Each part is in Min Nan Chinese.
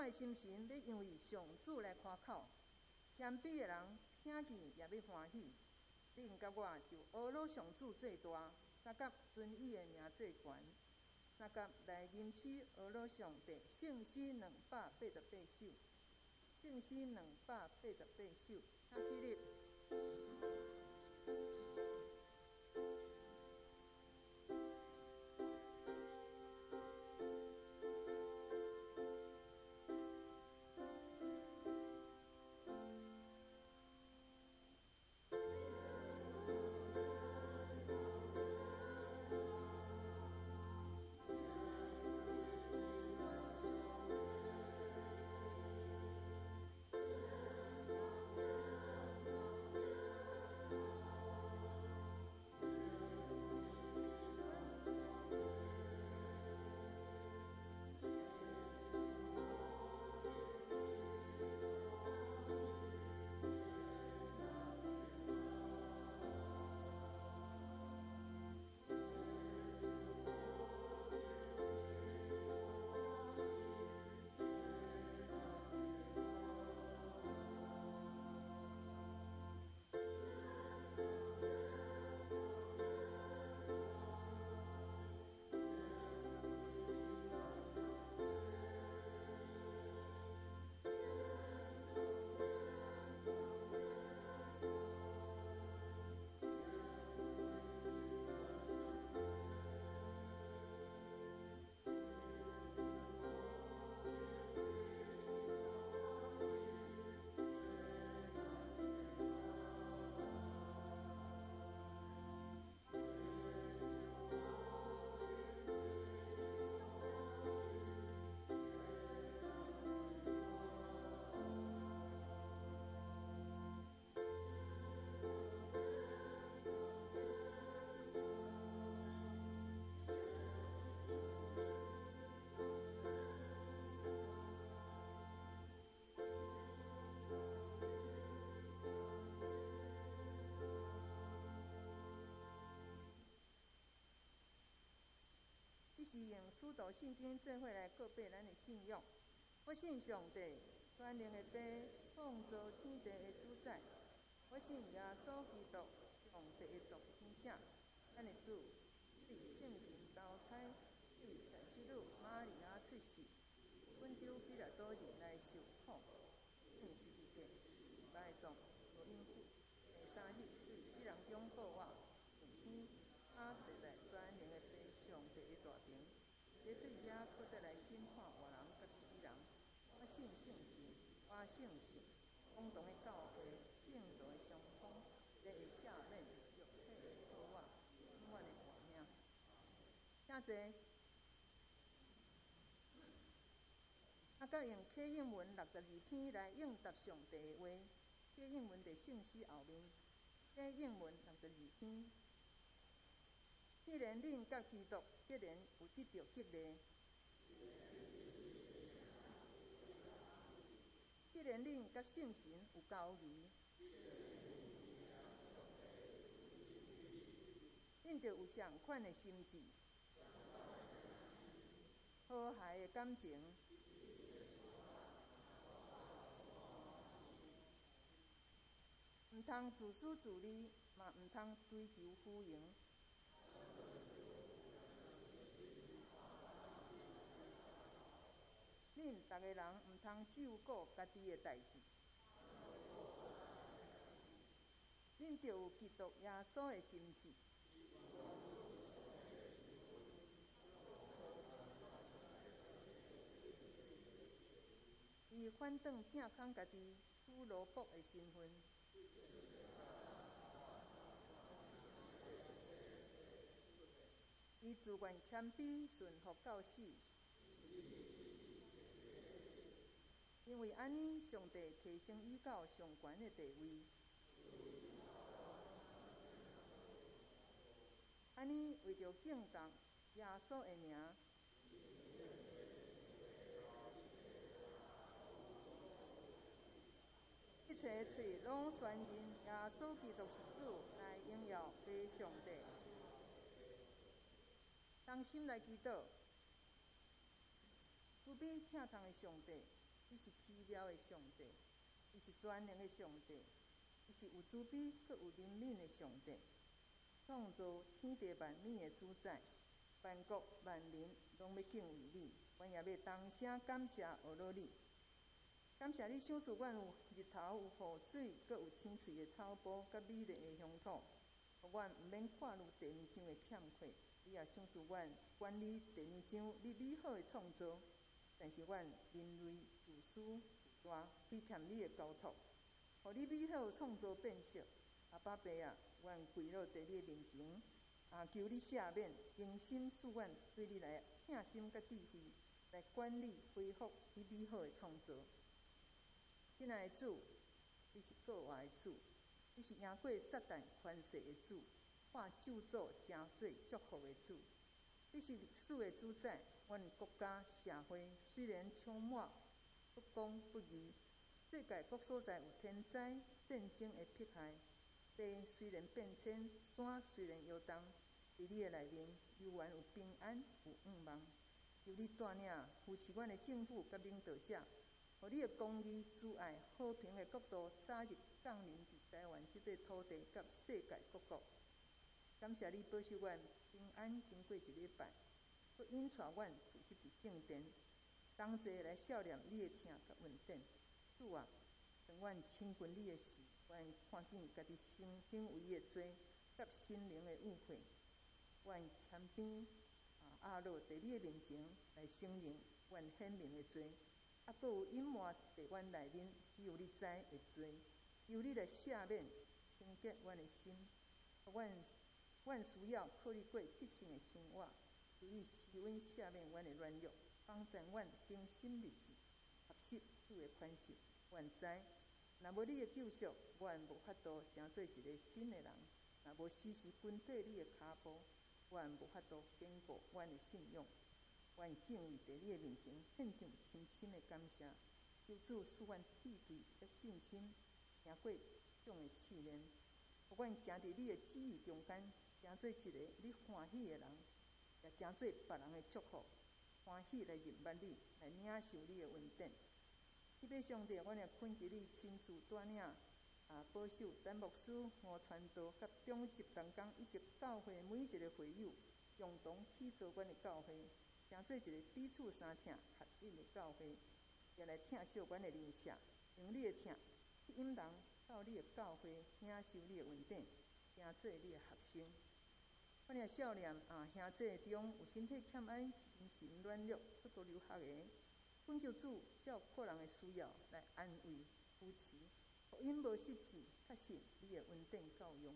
的心神欲因為上主來誇口，謙卑的人聽見也欲歡喜。恁佮我就阿羅上主做大，相佮尊伊的名做懸，相佮來吟詩阿羅上帝聖詩288首，聖詩288首，請起立。是用使徒信經做伙來告白咱的信仰。我信上帝，全能的父，創造天地的主宰。我信耶穌基督，上帝的獨生子，咱的主，對聖神投胎，對祭司女瑪利亞出世，本丟彼拉多人來受苦，釘十字架，埋葬，落陰府，第三日對死人中復活，升天，啊，坐在全能的父上帝的大爿，欲對遐閣再來審判活人佮死人。我信聖神，我聖神，公同的教會，聖徒的相通，罪的赦免，肉體的復活，永遠的活命。請坐。啊，佮用啟應文62篇來應答上帝的話。啟應文佇聖詩後面，啟應文62篇。既然恁佮基督結連有得著激勵，既然恁佮聖神有交誼，恁著有仝款的心志，和諧的感情，毋通自私自利，嘛毋通追求虛榮。恁逐个人毋通只有顧家己的代誌，恁著有基督耶穌的心志。伊反轉摒空家己，取奴僕的身份。伊自願謙卑，順服到死。因為按呢，上帝提升伊到上懸的地位。按呢，為著敬重耶穌的名，一切喙攏宣認耶穌基督是主，來榮耀父上帝。同心來祈禱，慈悲疼痛的上帝，你是奇妙的上帝，你是全能的上帝，你是有慈悲閣有憐憫的上帝，創造天地萬物的主宰，萬國萬民攏欲敬畏你，阮也欲同聲感謝呵咾你。感謝你賞賜阮有日頭、有雨水，閣有青翠的草埔，佮美麗的鄉土，予阮毋免掛慮地面上的欠缺。你也賞賜阮管理地面上你美好的創造，但是阮人類自私自大，虧欠你的交託，予你美好的創造變色。阿爸爸啊，阮跪落佇你的面前，啊，求你赦免，更新賜阮對你來疼心佮智慧，來管理恢復你美好的創造。親愛的主，你是過活的主，你是贏過撒旦權勢的主，化咒詛成做祝福的主。你是歷史的主宰，阮國家社會雖然充滿不公不義，世界各所在有天災、戰爭的迫害，地雖然變遷，山雖然搖動，佇你的內面猶原有平安、有盼望。求你帶領扶持阮的政府佮領導者，予你的公義、慈愛、和平的國度早日降臨佇台灣這塊土地佮世界各國。感謝你保守阮平安經過一禮拜，閣引帶阮聚集佇聖殿，同齊來數念你的疼佮恩典。主啊，當阮親近你的時，阮看見家己行為的罪佮心靈的誤會，阮謙卑啊，壓落佇你的面前來承認阮顯明的罪。啊，閣有隱瞞佇阮內面，只有你知的罪，求你來赦免、清潔阮的心。阮需要靠你過得勝的生活，求你施恩赦免阮的軟弱，幫助阮更新立志，學習主的款式。阮知，若無你的救贖，阮無法度成做一个新的人；若無時時跟綴你的跤步，阮無法度堅固阮的信仰。阮敬畏佇你的面前，獻上深深的感謝。求主賜阮智慧佮信心，行過各種的試煉，予阮行佇你的旨意中間，成做一个你歡喜的人，也成做別人的祝福，歡喜來認捌你，來領受你的恩典。彼位上帝，阮也懇求你親自帶領啊，保守陳牧師、吳傳道佮長執同工以及教會每一个會友，共同起造阮的教會，成做一个彼此相疼合一的教會，也來疼惜阮的鄰舍，用你的疼吸引人到你的教會，享受你的恩典，成做你的學生。阮也數念啊，兄弟中有身體欠安、心神軟弱、出國留學的，懇求主照個人的需要來安慰、扶持，予𪜶無失志，確信你的恩典夠用。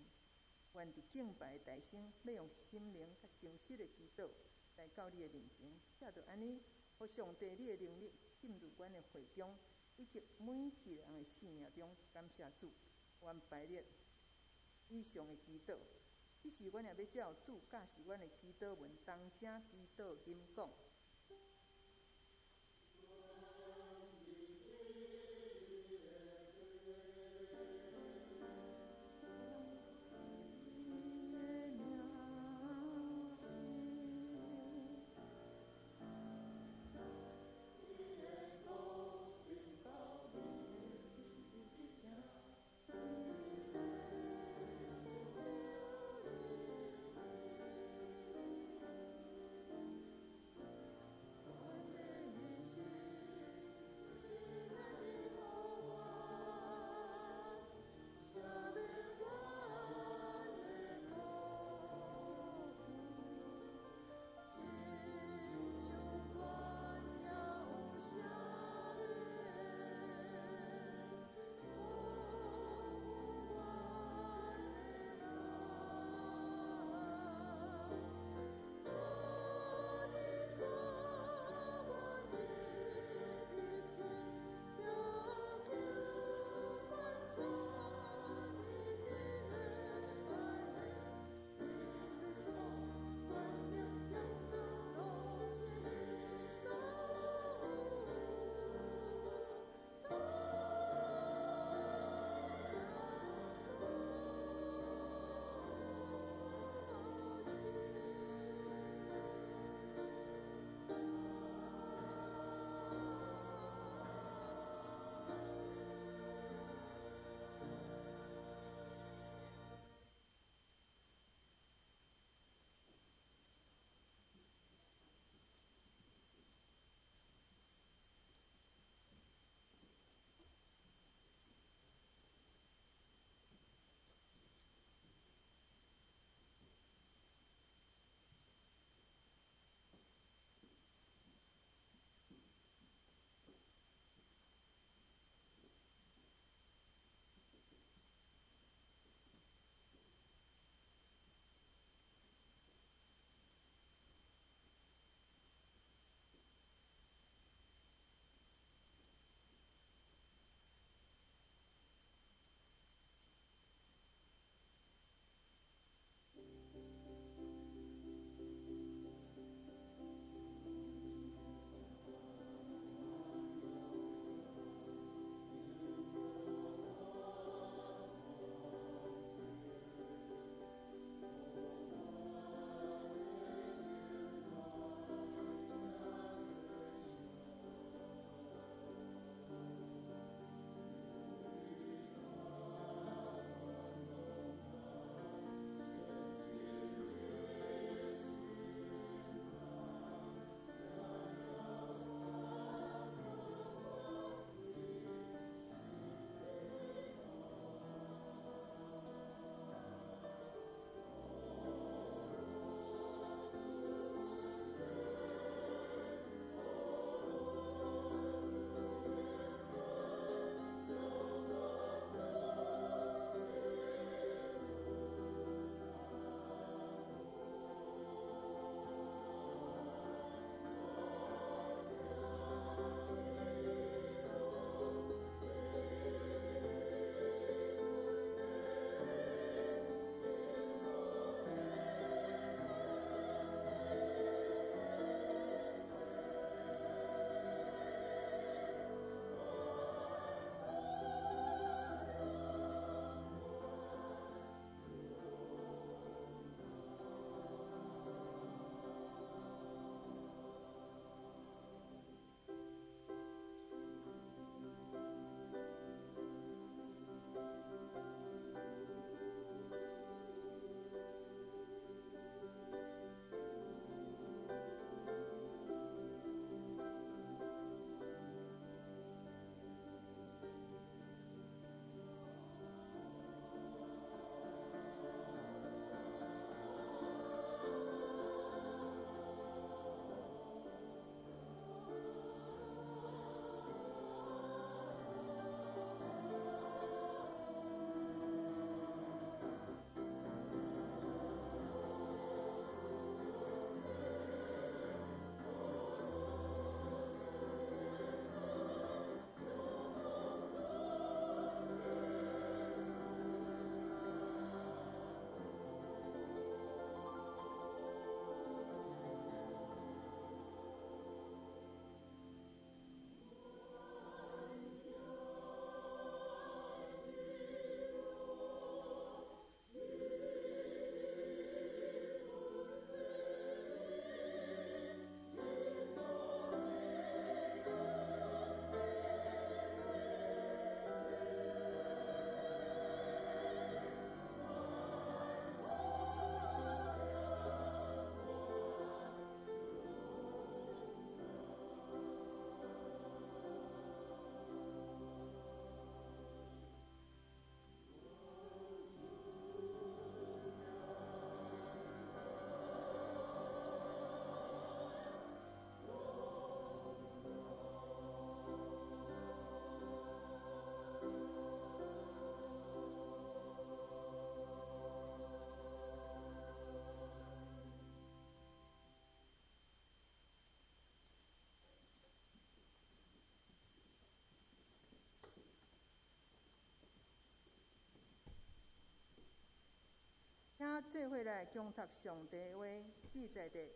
願佇敬拜大聲，欲用心靈佮誠實的祈禱來到你的面前，藉著按呢，予上帝你的能力進入阮的會中，以及每一個人的生命中。感謝主，阮排列以上的祈禱。彼時，阮也欲照主教示阮的祈禱文，同聲祈禱吟講。請做伙來恭讀上帝的話，記載佇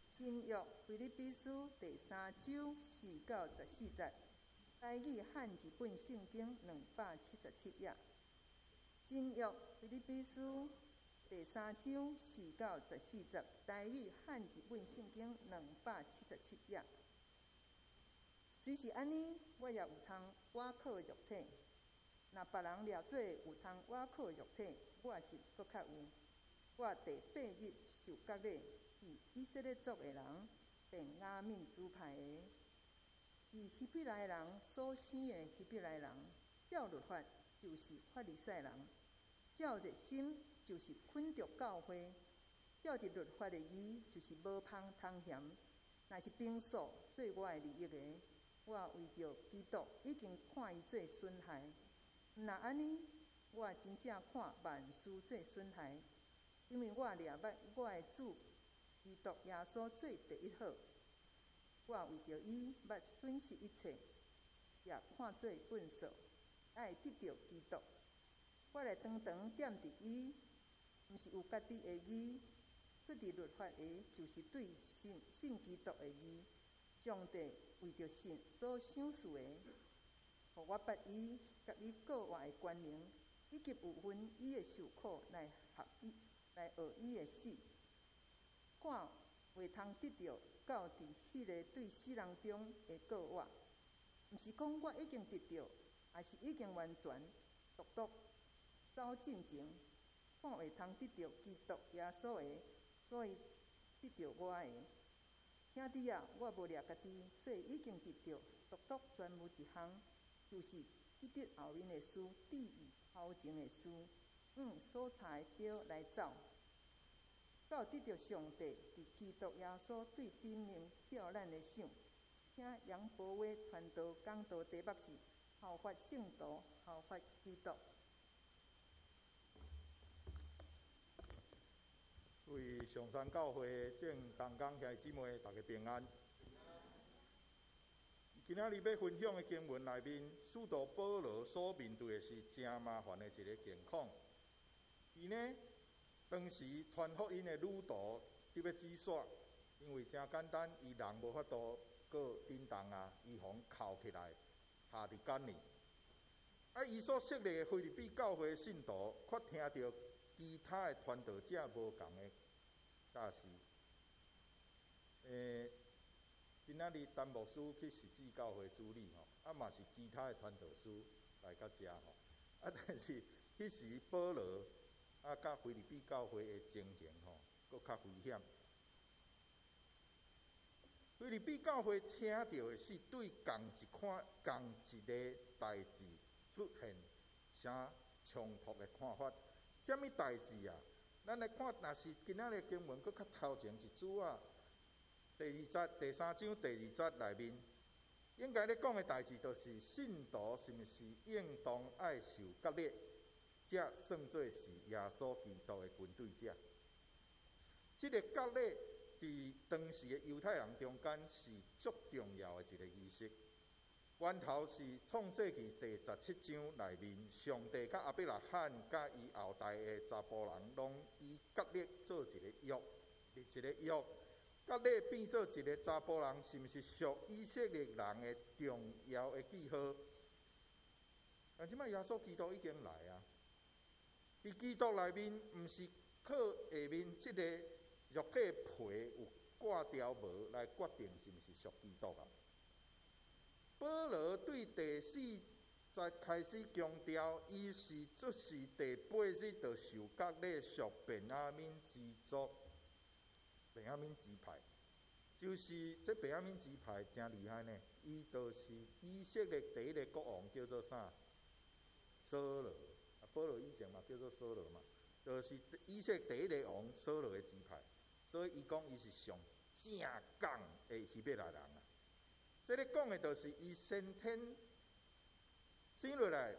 新約腓立比書第三章4到14節，台語漢字本聖經277頁。新約腓立比書第三章4到14節，台語漢字本聖經277頁。雖是按呢，我也有通倚靠肉體。若別人掠做有通倚靠肉體，我就閣較有。我第八日受割禮，是以色列族的人，便雅憫支派的，是希伯來人所生的希伯來人。照律法就是法利賽人，照熱心就是捆著教會，照佇律法的義就是無芳通嫌。若是平素做我的利益的，我為著基督已經看伊做損害。毋若按呢，我真正看萬事做損害，因為我掠捌我的主基督耶穌做第一好。我為著伊捌損失一切，也看做糞掃，愛得著基督。我來長長踮佇伊，毋是有家己的義，出佇律法的，就是對信信基督的義。上帝為著信所賞賜的，予我捌伊，佮伊過活的權能，以及有份伊的受苦來學伊，來學伊的死，看會通得著到佇彼个對死人中的過活。毋是講我已經得著，抑是已經完全，獨獨走進前，看會通得著基督耶穌的，所以得著我的。兄弟啊，我無掠家己做已經得著，獨獨專無一項，就是記得後面的事，注意頭前的事，往所差的標來走，到得著上帝佇基督耶穌對頂面召咱的賞。請楊博威傳道講道題目是效法聖徒，效法基督。各位上山教會眾同工兄弟姊妹，大家平安。今仔日欲分享的經文內面，使徒保羅所面對的是誠麻煩的一个情況。伊呢，當時傳福音的旅途佇欲止煞，因為誠簡單，伊人無法度閣振動啊，伊予人銬起來，下佇監裡。啊，伊所設立的腓立比教會信徒，卻聽著其他的傳道者無仝的教示。今仔日陳牧師去十字教會主禮吼，啊嘛是其他的傳道師來到遮吼，啊但是彼時保羅啊佮腓立比教會的情形吼，閣較危險。腓立比教會聽著的是對仝一款、仝一个代誌出現啥衝突的看法。啥物代誌啊？咱來看，若是今仔日經文閣較頭前一節啊，第二節、第三章第二節內面，應該咧講的代誌，就是信徒是毋是應當愛受割禮，才算做是耶穌基督的跟隨者。這个割禮佇當時的猶太人中間是足重要的一个儀式。源頭是創世記第十七章內面，上帝佮亞伯拉罕佮伊後代的查埔人，攏以割禮做一个約，立一个約。割禮變做一个查埔人，是毋是屬以色列人的重要的記號？但這擺耶穌基督已經來啊！佇基督內面，毋是靠下面這个肉體皮有掛條無來決定是毋是屬基督啊？保羅對第四節開始強調，伊是這是第八日就受割禮，屬便雅憫支族、便雅憫支派，就是這便雅憫支派誠厲害呢。伊就是以色列第一个國王，叫做啥？掃羅。啊，保羅以前嘛叫做掃羅嘛，就是以色列第一个王掃羅的支派，所以伊講伊是上正港的希伯來人啊。這咧講的，就是伊先天生落來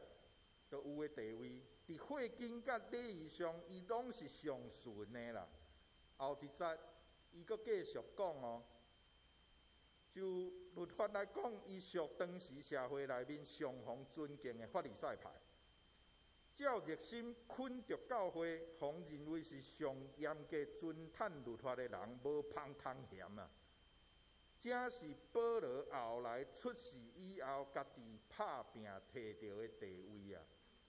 就有的地位，佇血經佮禮儀上，伊攏是上順的啦。後一節，伊閣繼續講哦，就律法來講，伊屬當時社會內面上予尊敬的法利賽派。照熱心捆著教會，予認為是上嚴格遵趁律法的人，無芳通嫌啊！這是保羅後來出事以後，家己拍拚提著的地位啊！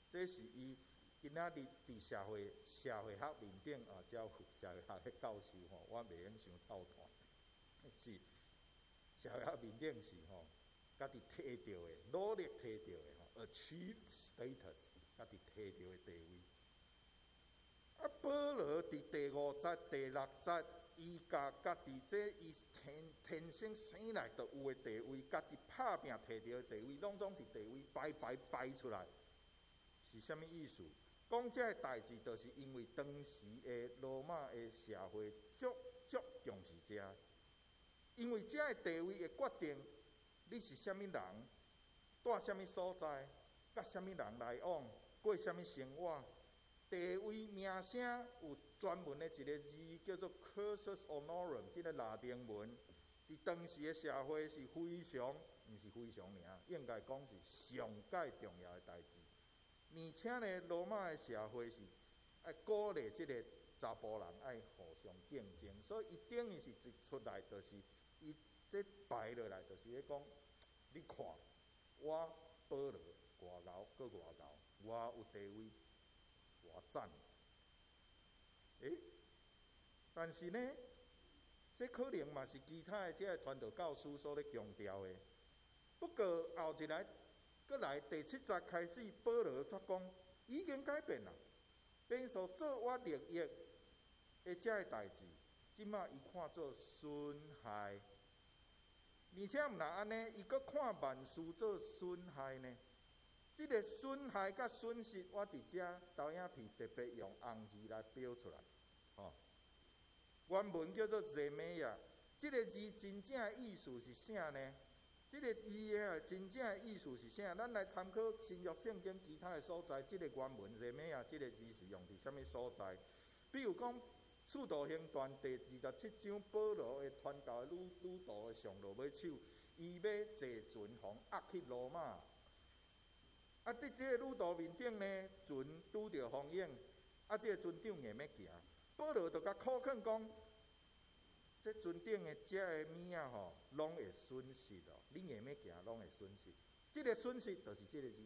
這是伊今仔日佇社會學面頂啊，才有社會學的教授吼，我袂用傷臭炭。是社會學面頂是吼，家己提著的，努力提著的吼，achieved status，家己提著的地位。啊，保羅佇第五節、第六節，伊共家己這伊天生生來就有的地位，家己拍拚提著的地位，攏總是地位擺擺擺出來，是啥物意思？講這个代誌，就是因為當時的羅馬的社會足足重視這，因為這个地位會決定你是啥物人，蹛啥物所在，佮啥物人來往，過啥物生活。地位名聲有專門的一个字叫做 cursus honorum，這个拉丁文，佇當時的社會是非常，毋是非常爾，應該講是上蓋重要的代誌。而且呢，羅馬的社會是愛鼓勵這个查埔人愛互相競爭，所以伊等於是一出來就是伊這排落來就是咧講，你看我保羅偌𠢕閣偌𠢕，我有地位，偌讚。欸，但是呢，這可能嘛是其他的這个傳道教師所咧強調的。不過後一來，閣來第七節開始，保羅才講已經改變啦，變做做我利益的這个代誌，這馬伊看做損害。而且毋但按呢，伊閣看萬事做損害呢。這个損害佮損失，我佇遮投影片特別用紅字來標出來，吼。原文叫做 ζημία，這个字真正的意思是啥呢？這个字的真正的意思是啥？咱來參考新約聖經其他的所在，這个原文 ζημία 這个字是用佇啥物所在？比如講，使徒行傳第27章，保羅的傳教的旅途的上落尾手，伊欲坐船予押去羅馬。啊，佇這个旅途面頂呢，船拄著風湧，啊，這个船長硬欲行，保羅就共苦勸講，這船頂的這个物仔吼，攏會損失哦。你硬欲行，攏會損失。這个損失就是這个字，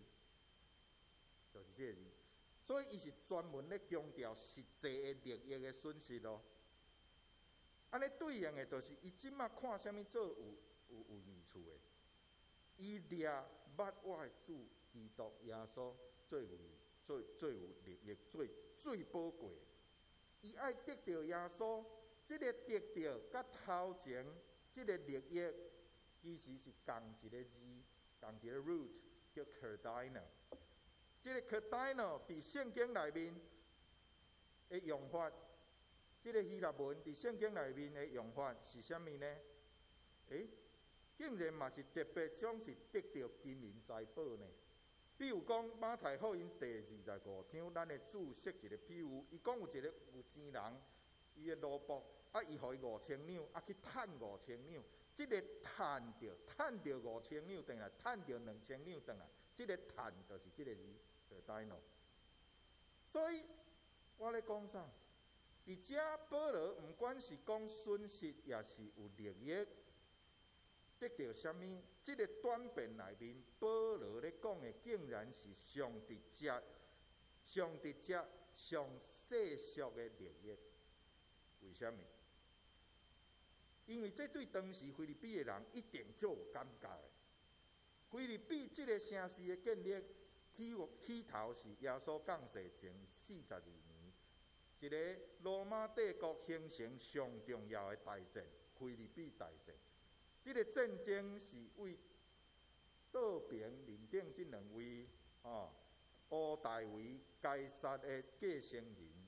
就是這个字。所以伊是專門咧強調實際的利益的損失咯。按呢對應的，就是伊這馬看啥物做有益處的，伊掠捌我的主基督耶穌最有最最有利益、最最寶貴。伊愛得著耶穌。這个得著佮頭前這个利益，其實是仝一个字，仝一個 root 叫 kerdaino。這个 kerdaino 佇聖經內面的用法，這个希臘文佇聖經內面的用法是啥物呢？欸，竟然嘛是特別講是得著金銀財寶呢。比如講馬太福音第25章，咱的主設一個比喻，伊講有一个有錢人，伊的奴僕，啊，伊予伊五千兩，啊，去趁五千兩，這个趁著，趁著五千兩轉來，趁著2000兩轉來，這个趁就是這个字，kerdaino。所以，我咧講啥？佇遮保羅毋管是講損失，抑是有利益，得著啥物？這个轉變內面，保羅咧講的竟然是上直接、上直接、上世俗的利益。為啥物？因為這對當時腓立比的人一定足有感覺的。腓立比這个城市的建立，起頭是耶穌降世前42年，一个羅馬帝國形成上重要的大戰——腓立比大戰。這个戰爭是為倒爿面頂這兩位屋大維該撒的繼承人，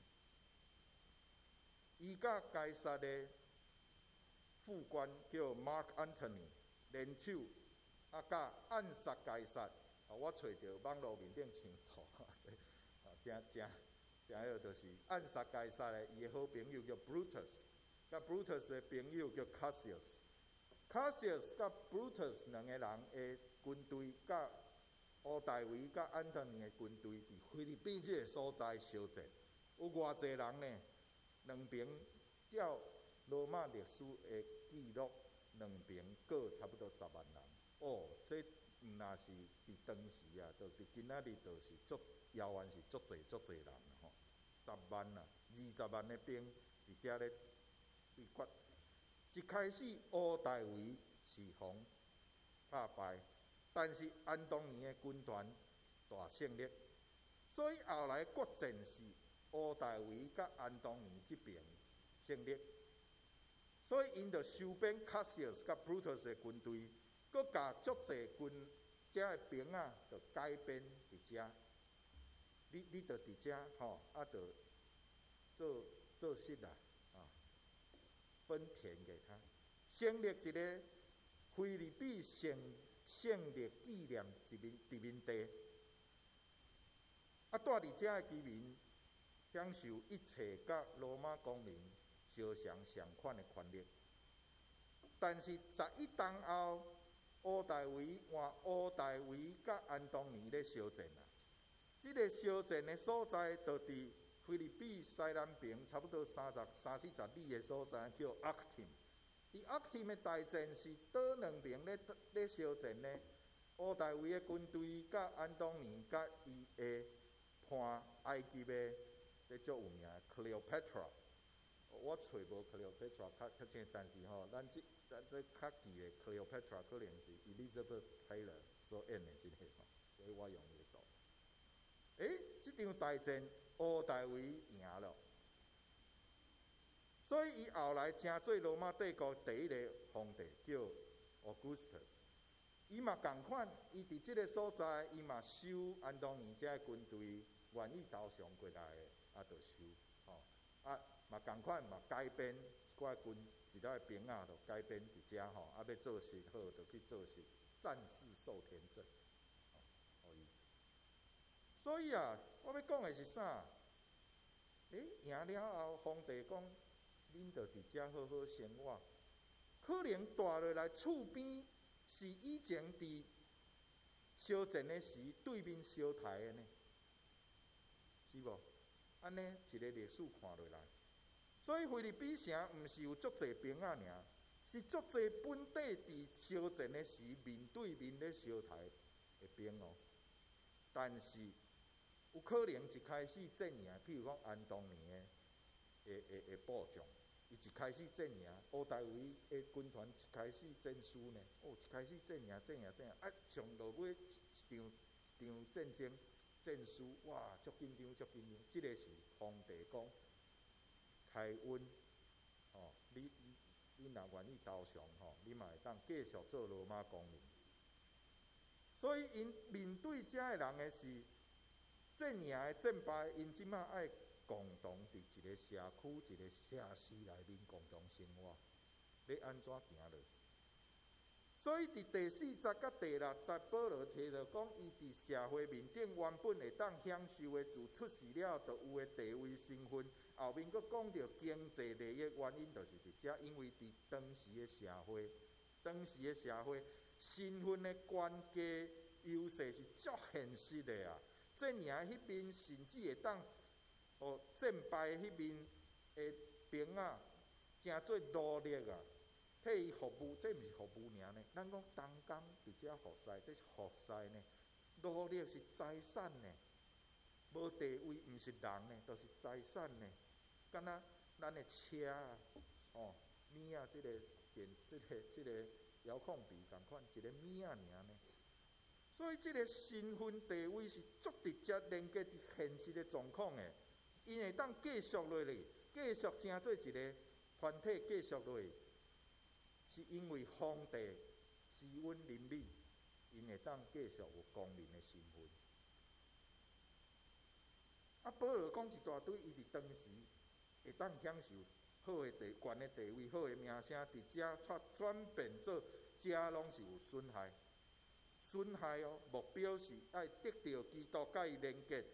伊佮該撒的副官叫 Mark Antony 聯手，啊，佮暗殺該撒。啊，我揣著網路面頂像圖，啊，誠誠誠彼个就是暗殺該撒的，伊的好朋友叫 Brutus，佮 Brutus 的朋友叫 Cassius。Cassius 佮 Brutus 兩个人的軍隊佮屋大維佮安東尼的軍隊佇腓立比這个所在相戰，有偌濟人呢？兩邊照羅馬歷史的記錄，兩邊各差不多10萬人。哦，這毋若是佇當時啊，就佇今仔日就是足遙遠，是足濟足濟人吼，十萬啊，20萬的兵佇遮咧對決。一開始屋大維是予打敗，但是安東尼的軍團大勝利，所以後來決戰是屋大維佮安東尼這邊勝利，所以𪜶就收編 Cassius 佮 Brutus 的軍隊，閣共足濟軍遮的兵仔，就改編佇遮。你就佇遮吼，啊，就做做事啦，啊，分田給他，成立一个腓立比勝勝利紀念殖民地。啊，住佇遮的居民享受一切佮羅馬公民相像相款的權利。但是11冬後，屋大維換屋大維佮安東尼咧相戰啊！這个相戰的所在，就佇腓立比西南邊差不多三十三四十里的所在，叫 Actium。佇 Actium 的大戰是佗兩邊咧相戰呢？屋大維的軍隊佮安東尼佮伊的伴埃及的，這足有名的 Cleopatra。我揣無 Cleopatra 較較清，但是吼，咱這較記的 Cleopatra 可能是 Elizabeth Taylor 所演的這个吼，所以我用伊的圖。欸，這場大戰屋大維贏了，所以伊後來成做羅馬帝國第一个皇帝，叫 Augustus。伊嘛仝款，伊佇這个所在，伊嘛收安東尼遮的軍隊願意投降過來的，啊，就收，吼，啊，嘛仝款嘛改編一寡軍一寡兵仔，就改編佇遮吼，啊，欲做事好，就去做事，戰士受田證，吼，予伊。所以啊，我欲講的是啥？欸，贏了後，皇帝講，恁就佇遮好好生活。可能蹛落來厝邊是以前佇相戰的時對面相刣的呢，是無？按呢一个歷史看落來，所以腓立比城毋是有足濟兵仔爾，是足濟本地佇相戰的時面對面咧相刣的兵哦。但是有可能一開始戰贏，譬如講安東尼的部將，伊一開始戰贏，屋大維的軍團一開始戰輸呢，哦，一開始戰贏戰贏戰贏，啊，上落尾一場一場戰爭戰輸，哇，足緊張足緊張。這个是皇帝講開恩，吼，你若願意投降吼，你嘛會當繼續做羅馬公民。所以𪜶面對遮的人的是戰贏的戰敗，𪜶這馬愛共同佇一個社區、一個城市內面共同生活，欲按怎行落？所以佇第四節佮第六節，保羅提著講，伊佇社會面頂原本會當享受的，自出世了就有的地位身份，後面閣講著經濟利益原因，就是佇遮，因為佇當時的社會，當時的社會身份的關係優勢是足現實的啊！戰贏彼邊甚至會當，予戰敗彼邊的兵仔，成做奴隸啊，替伊服務，這毋是服務爾呢。咱講童工佇遮服侍，這是服侍呢。奴隸是財產呢，無地位，毋是人呢，就是財產呢。敢若咱的車啊，哦，物仔，這個電，這個遙控筆仝款，一个物仔爾呢。所以這个身份地位是足直接連結佇現實的狀況的。𪜶會當繼續落去，繼續成做一个團體繼續落去，是因為皇帝施恩憐憫，𪜶會當繼續有公民的身份。啊，保羅講一大堆，伊佇當時會當享受好的地、懸的地位、好的名聲，佇遮卻轉變做遮攏是有損害，損害哦。目標是愛得著基督，佮伊連結，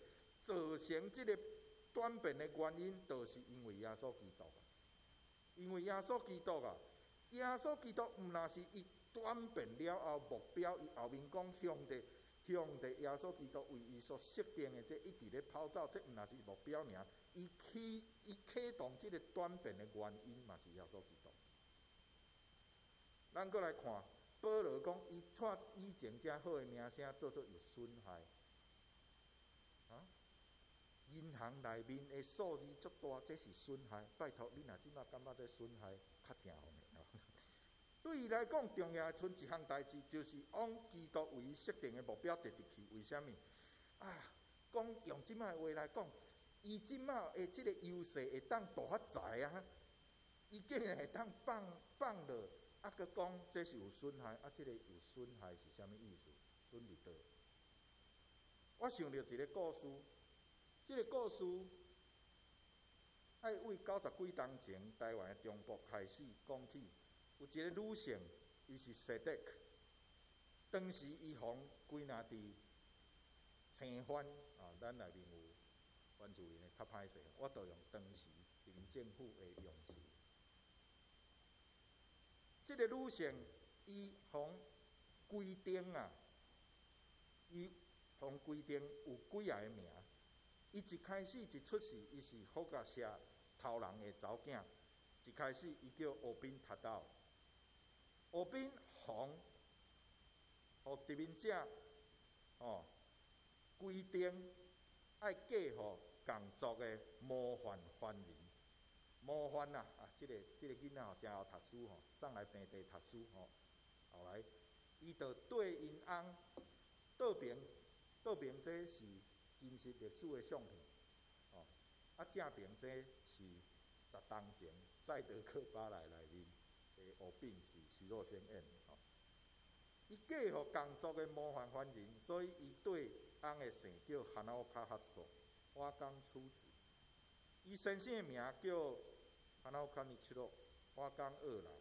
造成這个轉變的原因，就是因為耶穌基督。因為耶穌基督啊，耶穌基督毋若是伊轉變了後目標，伊後面講兄弟，向著耶穌基督為伊所設定的這一直咧跑走，這毋若是目標爾。伊啟動這个轉變的原因嘛是耶穌基督。咱閣來看，保羅講，伊帶以前遮好的名聲做做有損害。啊？銀行內面的數字足大，這是損害。拜託，你若這馬感覺這損害較正方的。對伊來講，重要的賰一項代誌，就是往基督為伊設定的目標直直去。為啥物？啊，講用這馬的話來講，伊這馬的這个優勢會當大發財啊！伊竟然會當放放落，啊，閣講這是有損害，啊，這个有損害是啥物意思？損佇佗？我想著一个故事，這个故事愛為九十幾冬前台灣的中部開始講起。有一个女性，伊是西德克，當時伊予歸納佇青番啊，咱內面有原住民的較歹勢，我就用當時人民政府的用詞。這个女性，伊予規定啊，伊予規定有幾仔个名。伊一開始一出世，伊是予共射頭人的查某囝。一開始，伊叫烏賓塔道。烏賓予殖民者吼規定愛嫁予仝族的模範番人。模範啊！啊，這个囡仔吼誠𠢕讀書吼，送來平地讀書吼。後來，伊就綴𪜶翁倒爿，倒爿這是真實歷史的相片，吼。啊，正爿這是10冬前賽德克巴萊內面的烏賓是徐若瑄演的吼。伊嫁予仝族的模範番人，所以伊綴翁的姓叫哈那卡哈斯花岡初子。伊先生的名叫哈那卡尼七洛花岡二郎。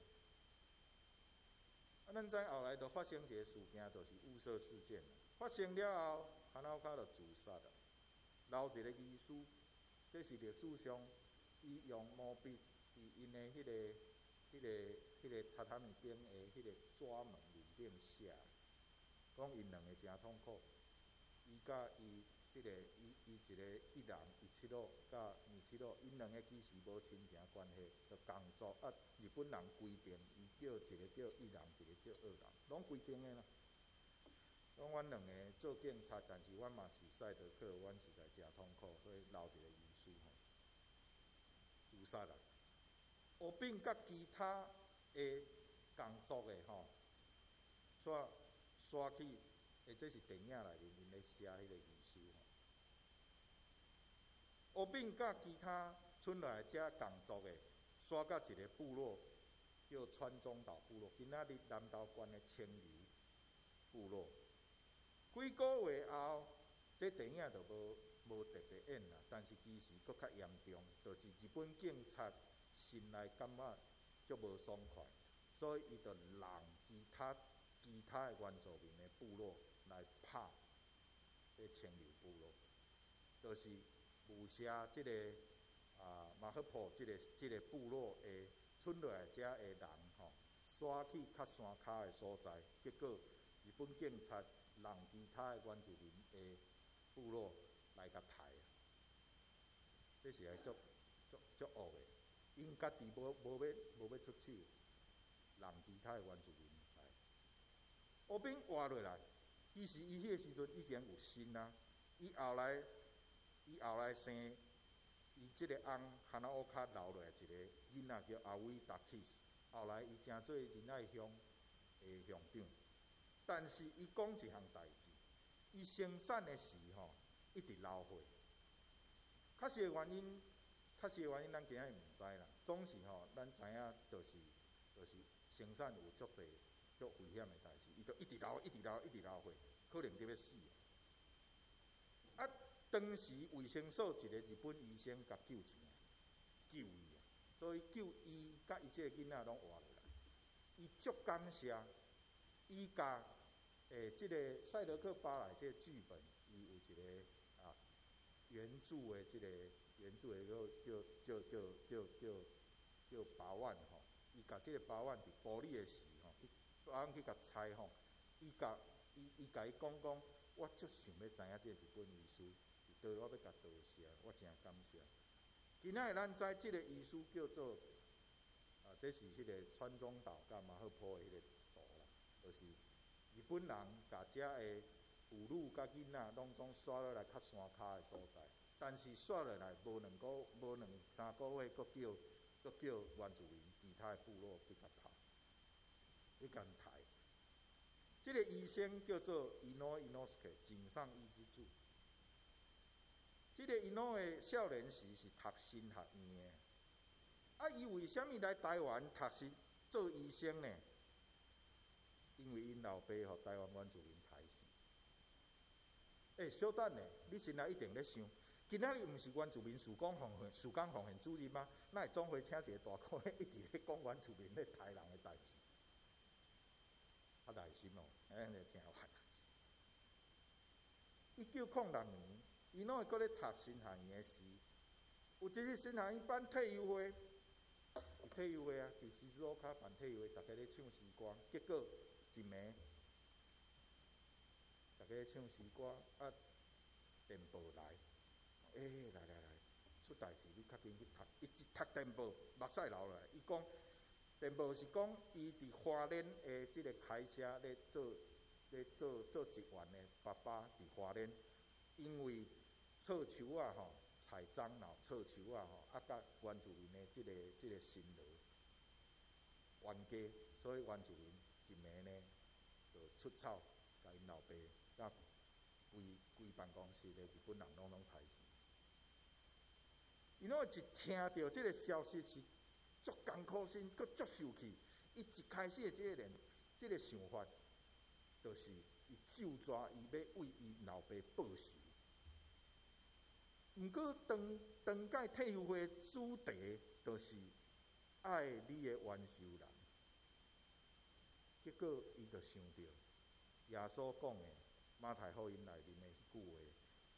啊，咱知後來就發生一个事件，就是霧社事件。發生了後，哈那卡就自殺啦，留一个遺書，這是歷史上伊用毛筆佇𪜶的彼个榻榻米頂的彼个紙門面頂寫，講𪜶兩个誠痛苦。伊佮伊這个伊伊一个一郎伊七洛佮二七洛，𪜶兩个其實無親情關係，就仝族啊。日本人規定，伊叫一个叫一郎，一个叫二郎，攏規定的啦。講阮兩个做警察，但是阮嘛是賽德克，阮實在誠痛苦，所以留一個遺書吼，自殺啦。烏賓佮其他的仝族的吼，煞煞去，這是電影內面𪜶咧寫彼個遺書吼。烏賓佮其他賰落來遮仝族的，徙到一个部落，叫川中島部落，今仔日南投縣的清流部落。幾個月後，這電影就無特別演啦，但是其實閣較嚴重，就是日本警察心內感覺足無爽快，所以伊就讓其他的原住民的部落來拍這清流部落，就是霧社這个啊馬赫坡這个部落的賰落來遮的人吼，徙去較山跤的所在，結果日本警察讓其他的原住民的部落來共刣，這是來足足足惡的。𪜶家己無欲出手，讓其他的原住民來。烏賓活落來，其實伊彼個時陣已經有身啊。伊後來生，伊這个翁哈那烏卡留落來一個囡仔叫阿威達基斯，後來伊成做仁愛鄉的鄉長。但是伊講一項代誌，伊生產的時吼一直流血，確實的原因咱今仔日毋知啦。總是吼，咱知影就是生產有足濟足危險的代誌，伊就一直流，一直流，一直流血，可能佇欲死。啊，當時衛生所一個日本醫生共救一命，救伊啊，所以救伊佮伊這个囡仔攏活落來。伊足感謝，伊共這个賽德克巴萊這个劇本，伊有一個啊原著的叫八萬吼，伊共這个八萬佇埔里的時吼，去八萬去共採訪，伊共伊伊共伊講講，我足想欲知影這個日本醫師佇佗，我欲共多謝，我誠感謝。今仔日咱知這个醫師叫做啊，這是彼个川中島佮馬赫坡的彼个圖啦，就是日本人共遮的婦女佮囡仔攏總徙落來較山跤的所在，但是徙落來無兩個無兩三個月，閣叫閣叫原住民其他的部落去共拍，去共刣。這个醫生叫做伊諾伊諾斯克，井上伊之助。這个伊諾的少年時是讀神學院的，啊，伊為啥物來台灣讀書做醫生呢？因為𪜶老爸予台灣原住民刣死。欸，稍等咧，你心內一定咧想，今仔日毋是原住民事工奉獻事工奉獻主日嗎？哪會總會請一个大哥一直咧講原住民咧刣人的代誌？較耐心哦，按呢聽完。1906年，伊攏會閣咧讀神學院的時，有一日神學院辦退休會，退休會啊，佇十字路跤辦退休會，逐家咧唱詩歌，結果一暝，逐家咧唱詩歌，啊，電報來，欸，來來來，出代誌，你較緊去讀。伊一讀電報，目屎流落來。伊講，電報是講，伊佇花蓮的這个開社咧做咧做做職員的爸爸佇花蓮，因為錯樹仔吼，採樟腦錯樹仔吼，啊，佮原住民的這个這个辛勞冤家，所以原住民一暝呢就出草，共𪜶老爸佮規規辦公室的日本人攏總刣死。伊攏一聽著這个消息是足艱苦心，閣足受氣。伊一開始的這个念，這个想法，就是伊咒逝伊欲為伊老爸報仇。毋過當當屆退休會主題，就是愛你的冤仇人。結果伊就想著耶穌講的馬太福音內面的彼句話：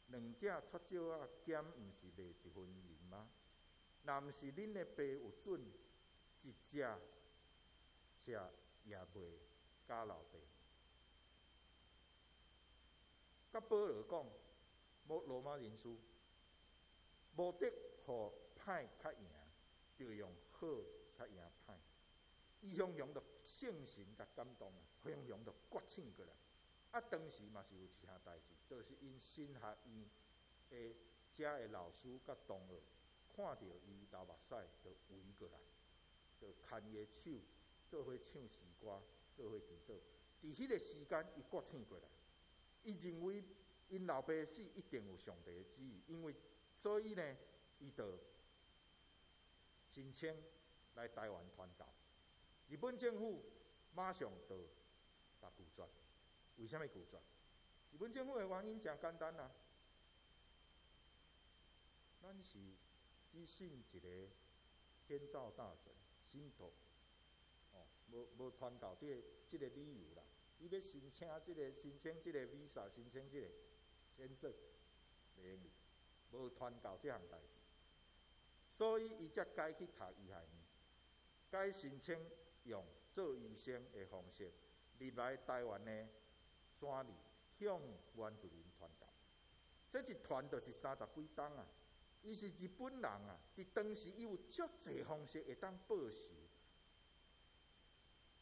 兩隻撮石仔減毋是賣一分銀嗎？若毋是恁的爸有准，一隻尺也袂敢落地。佮保羅講，無羅馬人書，無得予歹較贏，著用好較贏歹。伊雄雄就聖神共感動啊，雄雄就覺醒過來。啊，當時嘛是有一項代誌，就是𪜶神學院的遮的老師佮同學看著伊流目屎，就圍過來，就牽伊的手，做伙唱詩歌，做伙祈禱。佇彼个時間，伊覺醒過來，伊認為𪜶老爸死一定有上帝的旨意，因為所以呢，伊就申請來台灣傳教。日本政府馬上就共拒絕。為啥物拒絕？日本政府的原因誠簡單啊，咱是只信一个天照大神，神道，哦，無無傳教這个這个理由啦。你欲申請這个申請這個 visa，申請這个簽證，袂用哩，無傳教這項代誌，所以伊才改去讀醫學院，改申請用做醫生的方式入來台灣的山裡向原住民傳教。這一傳就是三十幾冬啊！伊是日本人啊，佇當時伊有足濟方式會當報仇，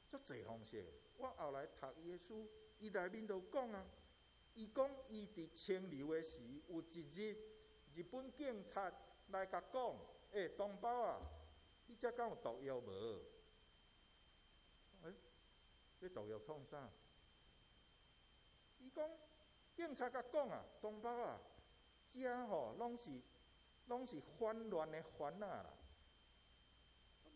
足濟方式。我後來讀伊的書，伊內面就講啊，伊講伊佇清流的時，有一日日本警察來共講：欸，同胞啊，你遮敢有毒藥無？欸，這毒藥創啥？伊講警察共講啊，同胞啊，遮吼攏是攏是反亂的番仔啦。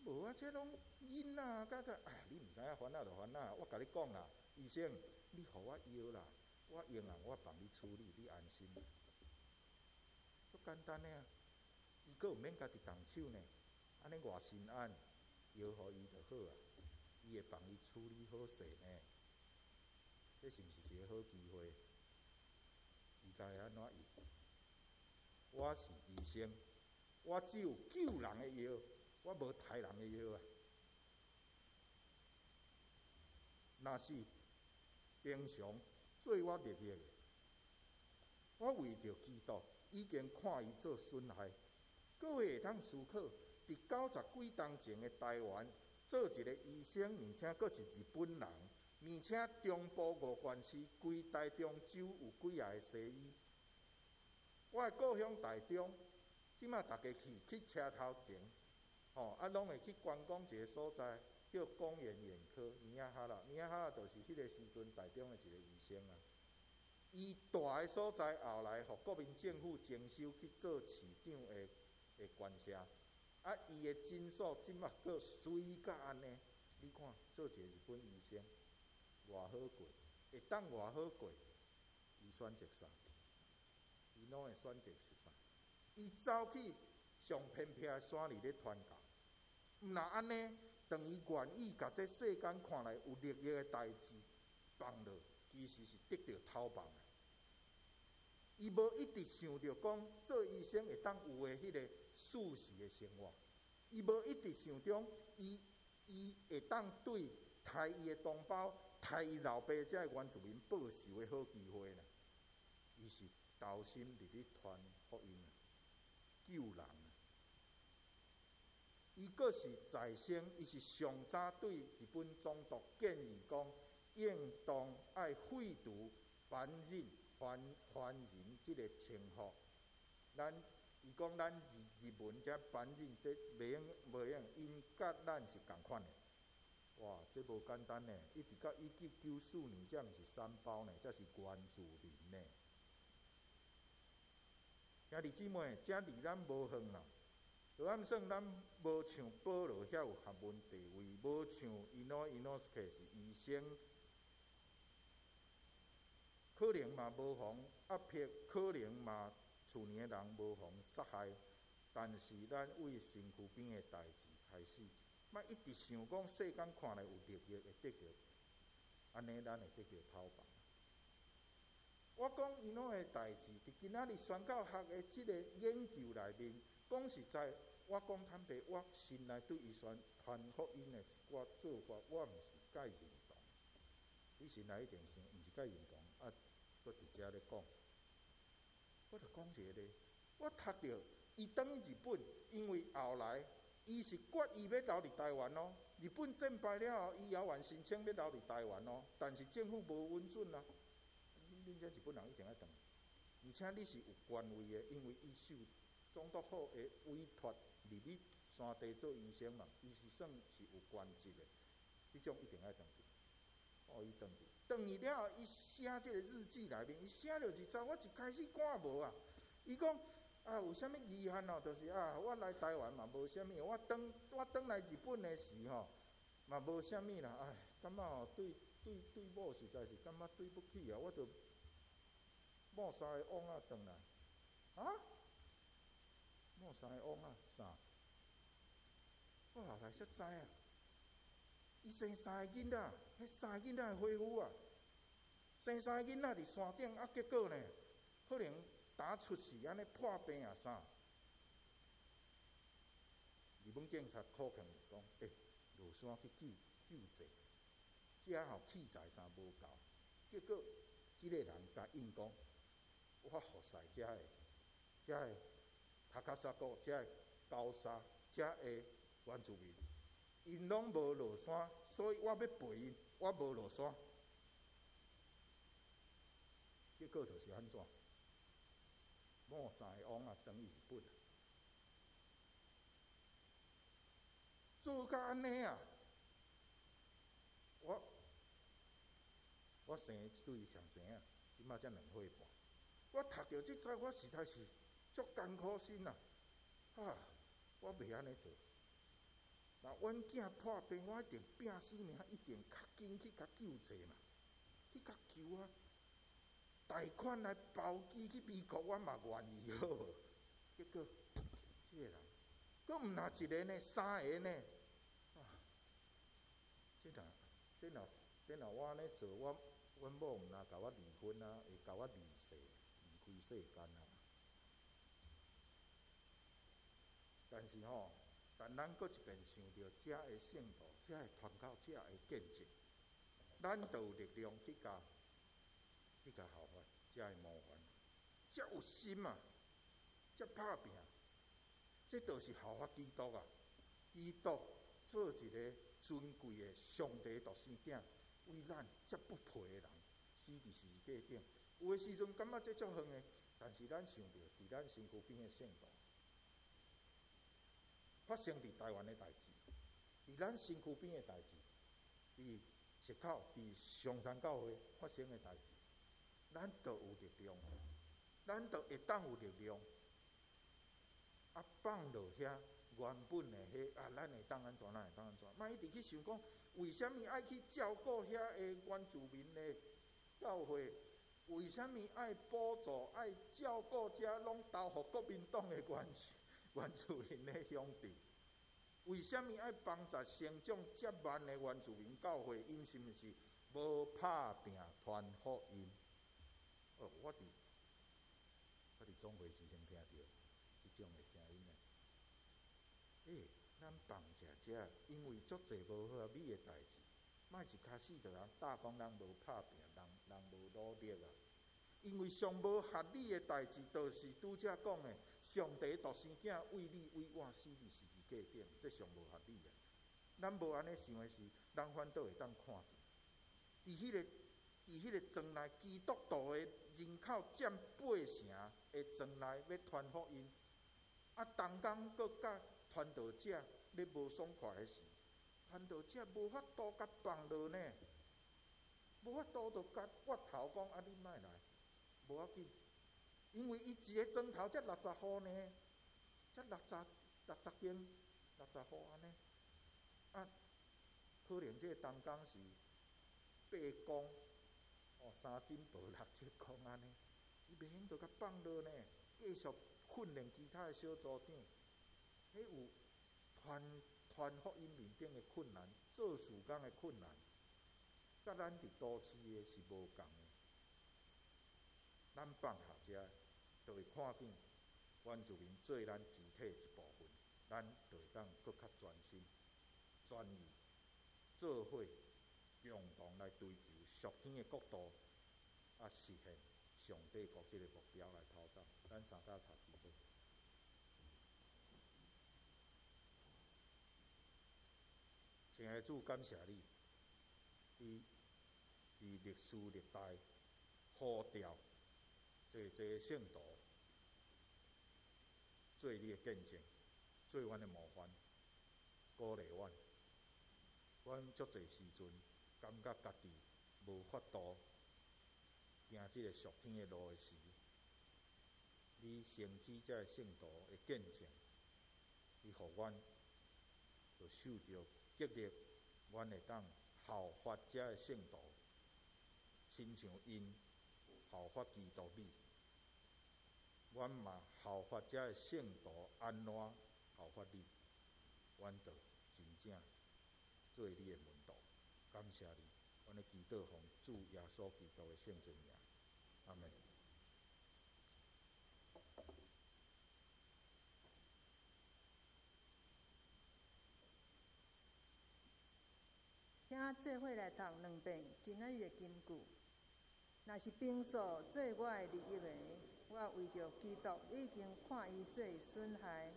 無啊，這攏囡仔佮個，哎，你毋知影番仔就番仔，我共你講啦，醫生，你予我藥啦，我用啊，我幫你處理，你安心。足簡單的啊，伊閣毋免家己動手呢，按呢偌心安，藥予伊就好啊，伊會幫伊處理好勢呢。這是毋是一個好機會？伊該按怎用？我是醫生，我只有救人的藥，我無刣人的藥啊。若是平常做我利益的。我為著基督，已經看伊做損害。各位會當思考，佇90幾冬前的台灣，做一个醫生，而且閣是日本人，而且中部五縣市規台中州有幾仔个西醫。我的故鄉台中，這馬逐家去車頭前，吼啊，攏會去觀光一个所在，叫公園眼科，米亞哈啦，米亞哈啦就是彼个時陣台中的一个醫生啊。伊蹛的所在後來，予國民政府徵收去做市長的官舍，啊，伊的診所這馬閣媠甲按呢。你看，做一個日本醫生，偌好過，會當偌好過，伊選擇啥？伊攏會選擇是啥？伊走去上偏僻的山裡咧傳教，毋若按呢，當伊願意共這世間看來有利益的代誌放落，其實是得著頭望的。伊無一直想著講做醫生會當有的彼个舒適的生活，伊無一直想著伊會當對刣伊的同胞、刣伊老爸這个原住民報仇的好機會啦。伊是投身入去傳福音啊，救人啊。伊閣是在生，伊是上早對日本總督建議講，應當愛廢除番人番人這个稱呼。咱伊講咱日日文這番人這袂用袂用，𪜶佮咱是仝款的。哇，這無簡單呢！一直到1994年，這毋是山胞呢，這是原住民呢。兄弟姊妹，這離咱無遠啦。就按算咱無像保羅遐有學問地位，無像伊諾伊諾斯克是醫生，可能嘛無予壓迫，可能嘛厝裡的人無予殺害，但是咱為身軀邊的代誌開始，莫一直想講世間看來有利益會得著，按呢咱會得著頭望。我講伊諾的代誌，佇今仔日宣教學的這個研究內面，講實在，我講坦白，我心內對伊宣傳福音的一寡做法，我毋是介認同。你心內一定想，毋是介認同，啊，閣佇遮咧講。我就講一個例，我讀著伊轉去日本，因為後來伊是決意欲留佇台灣咯。日本戰敗了後，伊猶原申請欲留佇台灣咯，但是政府無允准啊。恁這日本人一定愛轉，而且你是有權位的，因為伊受總督府的委託入去山地做醫生嘛，伊是算是有權職的，這種一定愛轉去。哦，伊轉去，轉去了後，伊寫這个日記內面，伊寫著一節，我一開始看無啊。伊講啊，有啥物遺憾哦？就是啊，我來台灣嘛無啥物，我轉來日本的時吼，嘛無啥物啦。唉，感覺吼對某實在是感覺對不起啊，我著某三个翁仔轉來，啊？某三个翁仔啥？我後來才知啊，伊生三个囡仔，彼三个囡仔的伙夫啊，生三个囡仔佇山頂，啊，結果呢，可能打出世按呢破病啊啥？日本警察考勸伊講，欸，落山去救濟，這吼器材啥無夠，結果這个人共𪜶講，我服侍遮个塔卡薩國，遮个高沙，遮个原住民，𪜶攏無落山，所以我欲陪𪜶，我無落山。結果就是按怎？某三个翁仔轉去日本，做甲按呢啊！我生一對上生啊，這馬才2歲半。我讀著這節，我實在是足艱苦心啊！啊，我袂按呢做。若阮囝破病，我一定拼死命，一定較緊去共救濟嘛，去共救啊！貸款來包機去美國，我嘛願意好無？結果，這個人，閣毋若一個呢，三個呢？啊！這若我按呢做，阮某毋若共我離婚啊，會共我離開世間啊。但是吼，但咱閣一遍想著遮的聖徒、遮的傳教、遮的見證，咱就有力量去共去共效法，才會模範，才有心啊，才拍拚。這就是效法基督啊！基督做一个尊貴的上帝獨生囝，為咱這不配的人死佇十字架頂。有的時陣感覺這足遠的，但是咱想著佇咱身軀邊的聖徒發生佇台灣的代誌，佇咱身軀邊的代誌，佇石口、佇上山教會發生的代誌，咱都有力量，咱都會當有力量。啊，放落遐原本的彼啊，咱會當按怎，咱會當按怎，莫一直去想講，為啥物愛去照顧遐个原住民的教會？為啥物愛補助、愛照顧遮攏投予國民黨的原住民的兄弟？為啥物愛幫助成長遮慢的原住民教會？𪜶是毋是無拍拚傳福音？哦，我佇總會時先聽著彼種的聲音呢。欸，咱放下遮，因為足濟無合理的代誌，莫一開始就人打講人無拍拚，人無努力啊。因為上無合理的代誌，就是拄才講的，上帝獨生囝為你為我死佇十字架頂，這上無合理啊！咱無按呢想的時，咱反倒會當看見，佇彼個庄內，基督徒的人口佔8成的庄內欲傳福音，啊，同工閣佮傳道者咧無爽快的時，傳道者無法度共放落呢，無法度就共挖頭講啊，你莫來，無要緊，因為伊一个庄頭才60戶呢，才60間60戶按呢，啊，可能這个同工是8公，哦，3枕薄6尺公按呢，伊袂用就共放落呢，繼續訓練其他的小組長，彼有傳福音面頂的困難，做事工的困難，佮咱佇都市的是無仝的。咱放下遮，就會看見原住民做咱肢體一部分，咱就會當閣較專心、專意，做伙共同來追求屬天的國度，啊，實現上帝國這个目標來頭走。咱三甲頭祈禱。親愛的主，感謝你，你佇歷史歷代呼召濟濟聖徒做你的見證，做阮的模範，鼓勵阮。阮足濟時陣感覺家己無法度行這个屬天的路的時，你興起這个聖徒的見證，你予阮就受著激勵，阮會當效法這个聖徒，親像𪜶效法基督你，阮嘛效法這个聖徒按怎效法你，阮就真正做你的門徒。感謝你，阮咧祈禱奉主耶穌基督的聖尊名，阿們。請做伙來讀兩遍今仔日的金句。若是平素做我的利益的，我為著基督已經看伊做損害。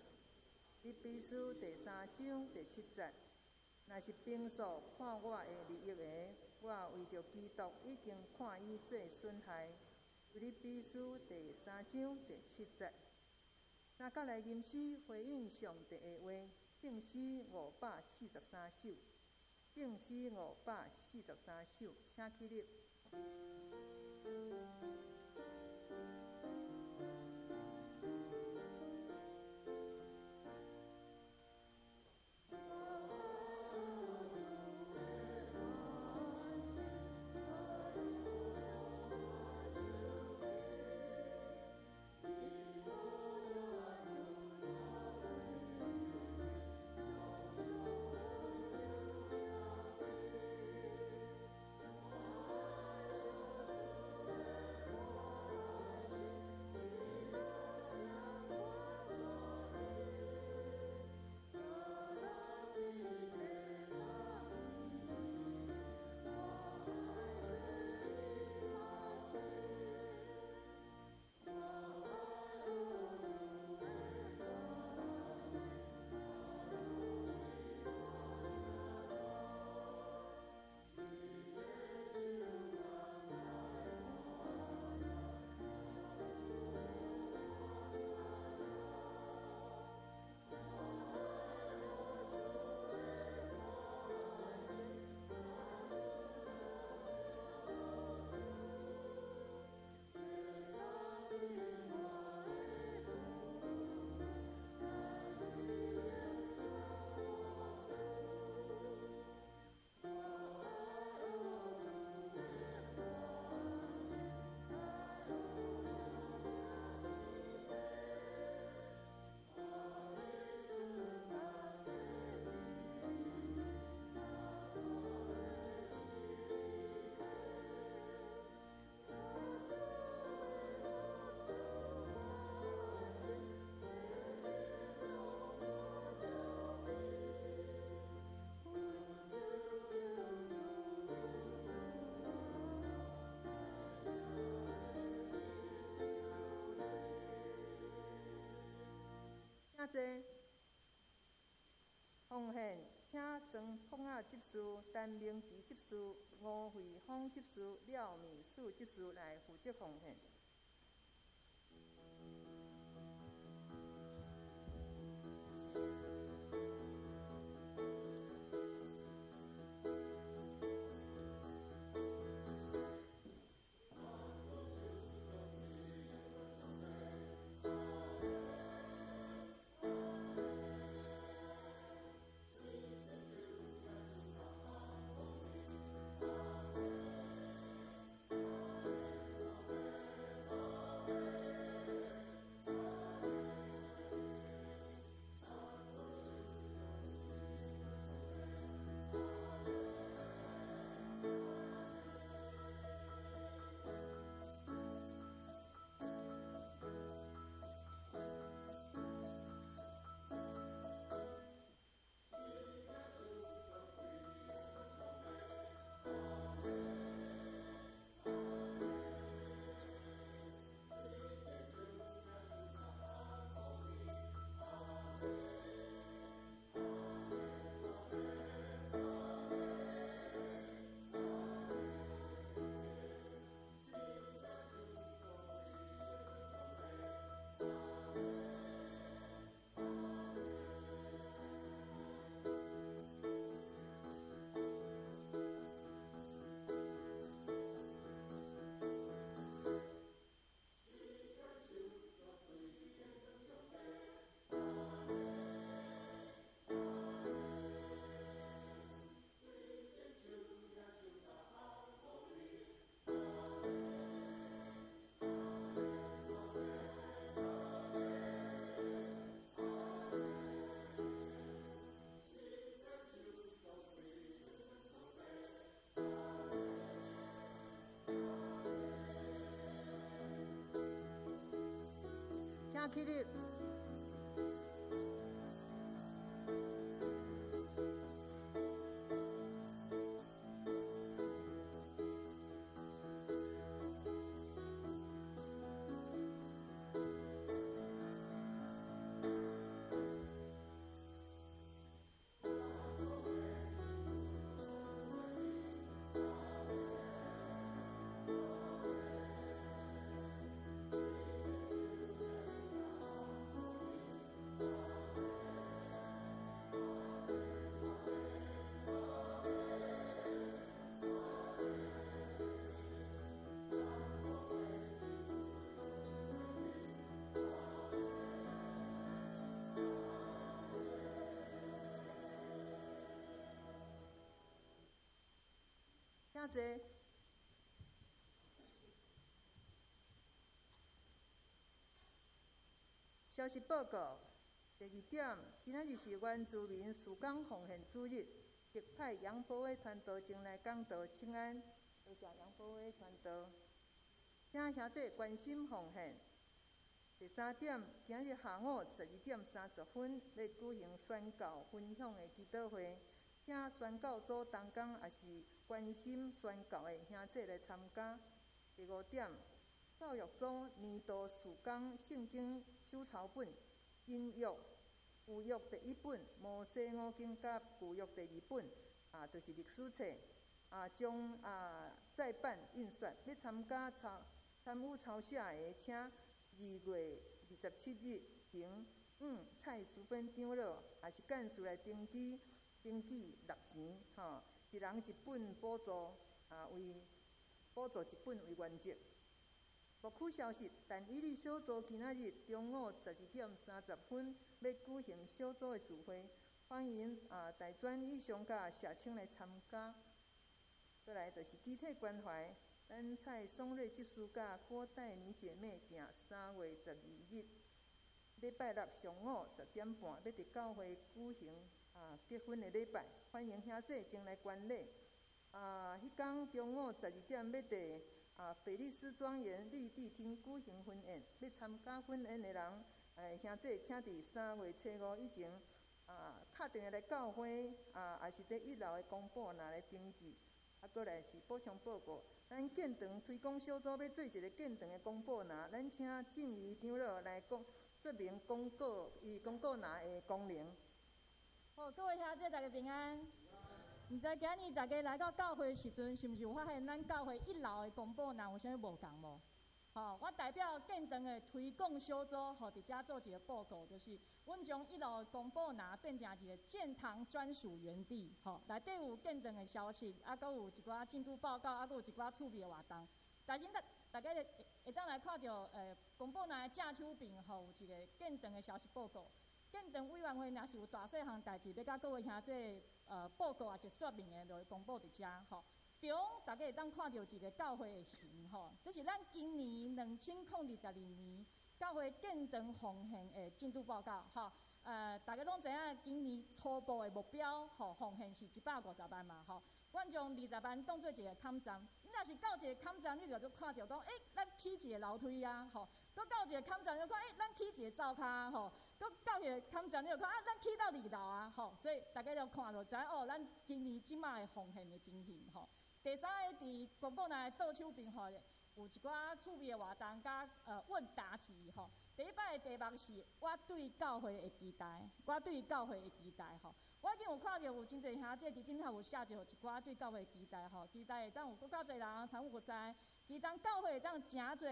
腓立比書第3章第7節。若是平素看我的利益的，我為著基督已經看伊做損害。腓立比書第三章第七節。咱閣來吟詩回應上帝的話，聖詩543首，聖詩543首，請起立。坐。奉献，请庄朴雅执事、陈明奇执事、吴慧芳执事、廖美素执事来负责奉献。请起立。请坐。消息报告，第二点，今仔日是原住民事工奉献主日，特派杨波威传道前来讲道，请安。多谢杨波威传道，请兄弟关心奉献。第三点，今日下午12点30分欲举行宣教分享的祈祷会，请宣教组同工也是关心宣教的兄弟来参加。第五点，教育组年度事工圣经手抄本新约、旧约第一本、摩西五经佮旧约第二本，就是历史册，将再版印刷。欲参加抄参与抄写的，请2月27日前，蔡淑芬长老也是干事来登记，登记纳钱，吼，一人一本补助，为补助一本为原则。牧区消息，但以理小组今仔日中午12点30分欲举行小组的聚会，欢迎大专以上佮社青来参加。过来就是肢体关怀，咱蔡松瑞执事佮郭黛妮姐妹订3月12日礼拜六上午10点半，欲伫教会举行结婚的礼拜，欢迎兄弟前来观礼。彼天中午12点欲伫斐利斯庄园绿地厅举行婚宴，欲参加婚宴的人，兄弟请伫3月初5以前，敲电话来教会，也是伫一楼的公布栏来登记。过来是补充报告，咱建堂推广小组欲做一个建堂的公布栏，咱请静怡长老来讲，说明公告伊公告栏的功能。好，各位兄姐，大家平安。毋知今日大家来到教会时阵，是毋是有发现咱教会一楼的公布栏有啥物无仝无？吼，我代表建堂的推广小组，吼，伫遮做一个报告，就是阮将一楼的公布栏变成一个建堂专属园地，吼，内底有建堂的消息，啊，阁有一寡进度报告，啊，阁有一寡趣味的活动。但是大家会当来看著，公布栏的正手边，吼，有一个建堂的消息报告。建堂委员会若是有大细项代志欲佮各位兄弟，报告抑是说明的，就会公布伫遮，吼。中大家会当看著一个教会的形，吼，这是咱今年2022年教会建堂奉献的进度报告，吼。大家拢知影，今年初步的目标，吼，奉献是150万嘛，吼。阮将20万当做一个坎站，你若是到一个坎站，你就看著讲，咱起一个楼梯啊，吼。阁到一个坎站，你就看，咱起一个灶跤，吼。阁到一个坎站，你就看，啊，咱起到二楼啊，吼。所以大家就看就知影，哦，咱今年这摆的奉献的情形，吼。第三个，伫公布栏的倒手边，吼，有一寡趣味的活动佮问答题，吼。第一摆的题目是我对教会的期待，我对教会的期待，吼。我已经有看著有真济兄弟伫顶头有写著一寡对教会的期待，吼，期待会当有阁较济人参与服侍，期待教会会当成做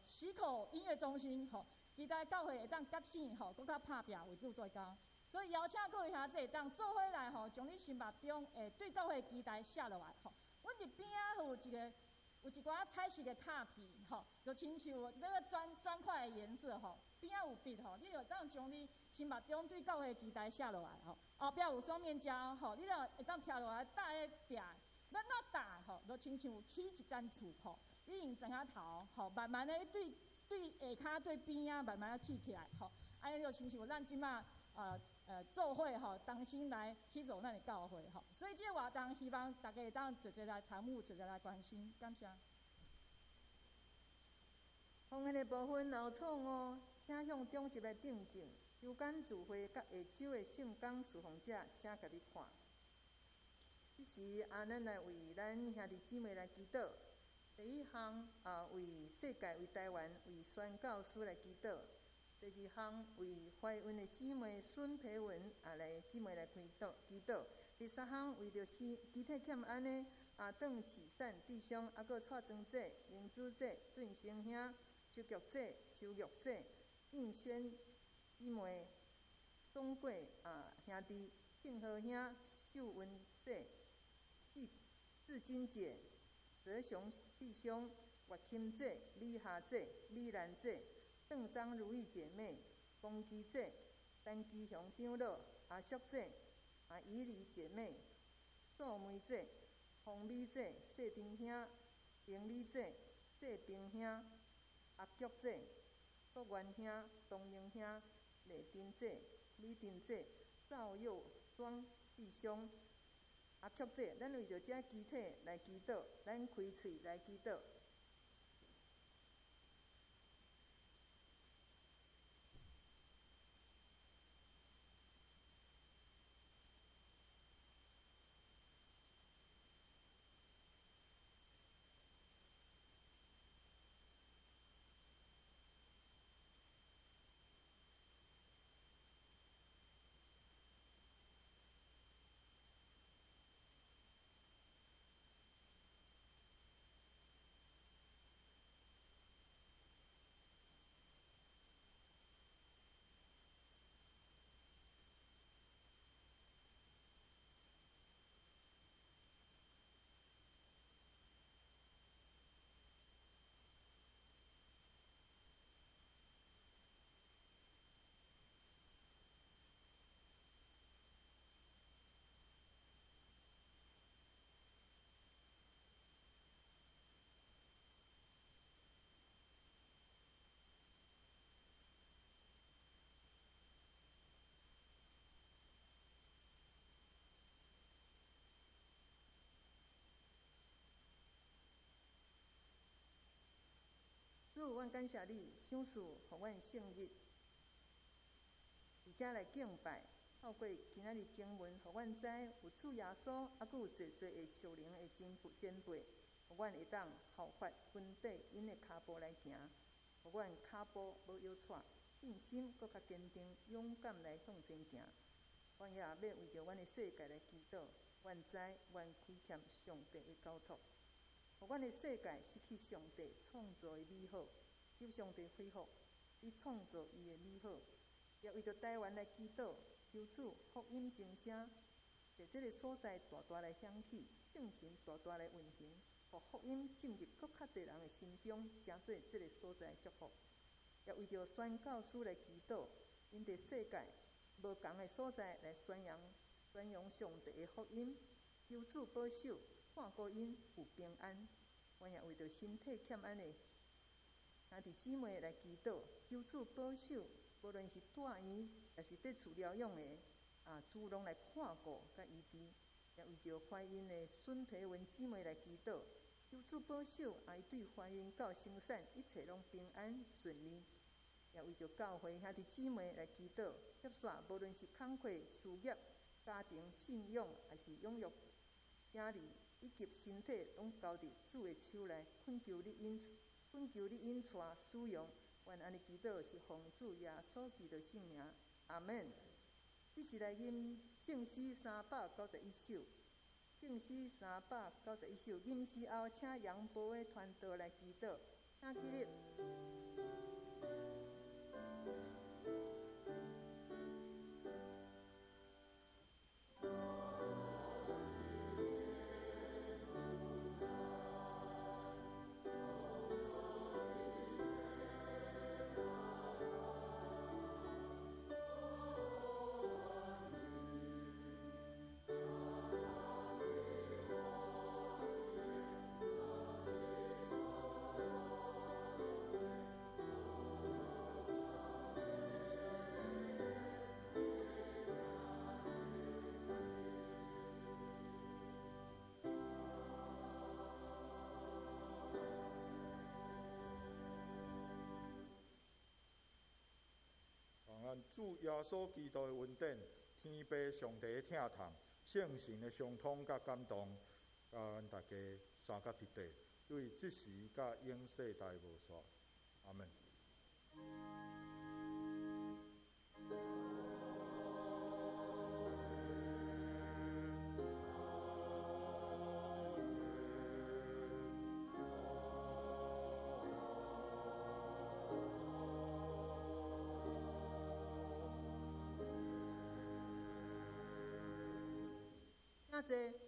溪口音乐中心，吼，期待教会会当觉醒，吼，阁较拍拚为主做工。所以邀请各位兄弟会当做伙来，吼，将你心目中的对教会的期待写落来，吼。阮伫边仔有一个，有一寡彩色的卡片，吼，就亲像这个砖块的颜色，吼，边仔有笔，吼，你就当将你心目中对教会的期待写落来，吼。后壁有双面胶，吼，你就会当贴落来搭咧壁，欲按怎搭，吼，就亲像起一间厝，吼，你用砖仔头，吼，慢慢的对下跤对边仔慢慢仔起起来，吼，按呢就亲像咱这马，做伙吼，同心来去做咱的教会吼，所以这个活动希望大家会当齐齐来参与，齐齐来关心，感谢。奉献的部分若有错误，请向长执来订正。有关聚会佮下周的圣工事奉者，请家己看。这时啊，咱来为咱兄弟姊妹来祈祷。第一项啊，为世界、为台湾、为宣教师来祈祷。第二项为怀孕的姊妹孙培文啊来姊妹来开祷祈祷。第三项为著身肢体欠安的阿邓启善弟兄，啊阁蔡庄姐、明珠姐、俊生兄、周玉姐、邱玉姐、应轩姊妹、钟贵啊兄弟、庆和兄、秀文姐、志金姐、泽雄弟兄、月琴姐、美霞姐、美兰姐、邓张如意姐妹、龚基姐、陈基雄长老、阿淑姐、阿怡丽姐妹、素梅姐、洪美姐、谢珍兄、林美姐、谢平兄、阿菊姐、国元兄、东英兄、丽珍姐、美珍姐、赵佑庄弟兄、阿菊姐，咱为著这肢体来祈祷，咱开喙来祈祷。主，阮感谢你，赏赐予阮圣日，伫遮来敬拜。透过今仔日经文，予阮知有主耶稣，犹阁有济济的属灵的前辈，予阮会当效法跟缀𪜶的跤步来行，予阮跤步无摇掣，四信心閣較堅定，勇敢來向前行。阮也欲為著阮的世界來祈禱，願哉願虧欠上帝的交託，予阮的世界失去上帝創造的美好，求上帝恢復你創造伊的美好。也為著台灣來祈禱，求主福音真聲佇這个所在大大來響起，聖神大大來運行，予福音進入閣較濟人的心中，成做這个所在的祝福。也為著宣教師來祈禱，𪜶佇世界無仝的所在來宣揚宣揚上帝的福音，求主保守，看顧𪜶有平安。阮也為著身體欠安的兄弟姊妹來祈禱，求主保守，無論是住院，抑是佇厝療養的，啊，主攏來看顧佮醫治。也為著懷孕的孫培文姊妹來祈禱，求主保守，啊，伊對懷孕到生產，一切攏平安順利。也為著教會兄弟姊妹來祈禱，接續無論是工課、事業、家庭、信仰，抑是養育囝兒以及身體，攏交佇主的手內，懇求你引，懇求你引帶使用。願按呢祈禱是奉主耶穌基督聖名，阿門。這是來吟聖詩391首，聖詩391首。吟詩後，請楊博的傳道來祈禱，請起立。主耶穌基督的恩典，天父上帝的疼痛，聖神的相通佮感動，佮咱大家相佮佇底，對這時佮永世代無煞。阿門。请坐。